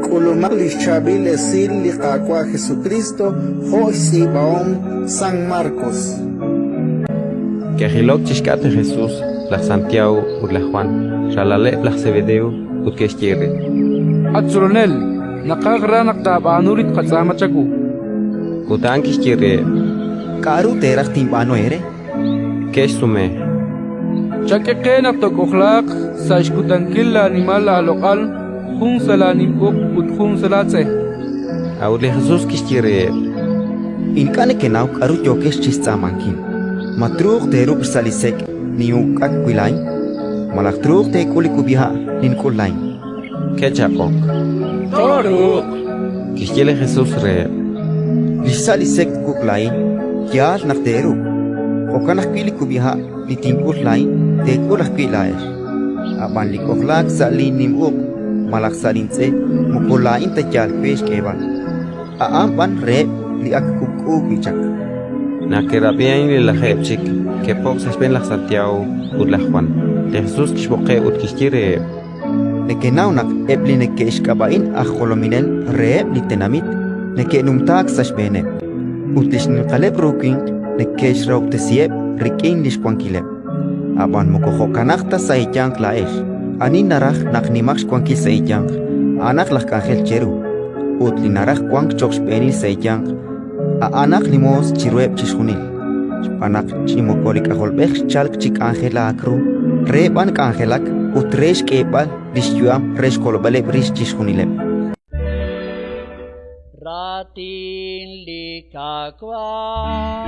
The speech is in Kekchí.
K'ulumaq li xChaab'il Esil li Qaawa' Jesukriist jo' xtz'iib'ahom San Markos. Ke'jilok chi xk'atq li Jesus laj Santiago ut laj Jwan, ralaleb' laj Sebedeo, ut ke'xye re: At Tzolonel, naqaj raj naq taab'aanu li tqatz'aama chawu. Ut a'an kixye reheb': K'aru teeraj tinb'aanu eere? Ke'xsume: Chak'e qe naq took'ojlaaq sa' xkutankil laanimal laaloq'al, jun sa' laanim uq' ut jun sa' laatz'e. A'ut li Jesus kixye reheb': Ink'a' nekenaw k'aru yookex chi xtz'aamankil. Ma truuq teeruk' xsa' li sek' nin'uk'ak wi' laa'in? Malaj truuq teek'ul li kub'iha' nink'ul laa'in? Ke'chaq'ok: Tooruuq. Kixye li Jesus reheb': Li xsa' li sek' twuk' laa'in, yaal naq teeruk'. Jo'kan ajwi' li kub'iha' li tink'ul laa'in, teek'ul ajwi' laa'ex. Ab'an li k'ojlaak sa' linnim uq' malaj sa' lintz'e moko laa'in ta yaal we xk'eeb'al, a'an b'an reheb' li ak k'ub'k'u wi' chaq. Naq ke'rab'i a'in li lajeeb' chik, ke'po'k sa' xb'een laj Santiago ut laj Jwan. Li Jesus kixb'oqeb' ut kixye reheb': Nekenaw naq eb' li neke'xk'ab'a'in aj jolominel reheb' li tenamit neke'numtaak sa' xb'eeneb', ut li xninqaleb' ru winq neke'xrahob'tesiheb' rik'in li xwankileb'. Ab'an moko jo'kanaq ta sa' eeyanq laa'ex. Ani naraj naq nimaq xwankil sa' eeyanq, a'anaq laj k'anjel cheru; ut li naraj wank cho'q xb'eenil sa' eeyanq, a'anaq li moos chiruheb' chixjunil. Xb'aan naq chi moko li K'ajolb'ej xchalk chi k'anjelaak ru, re b'an k'anjelak ut re xk'eeb'al li xyu'am re xkolb'aleb' rix chixjunileb'. Raatin li Qaawa'.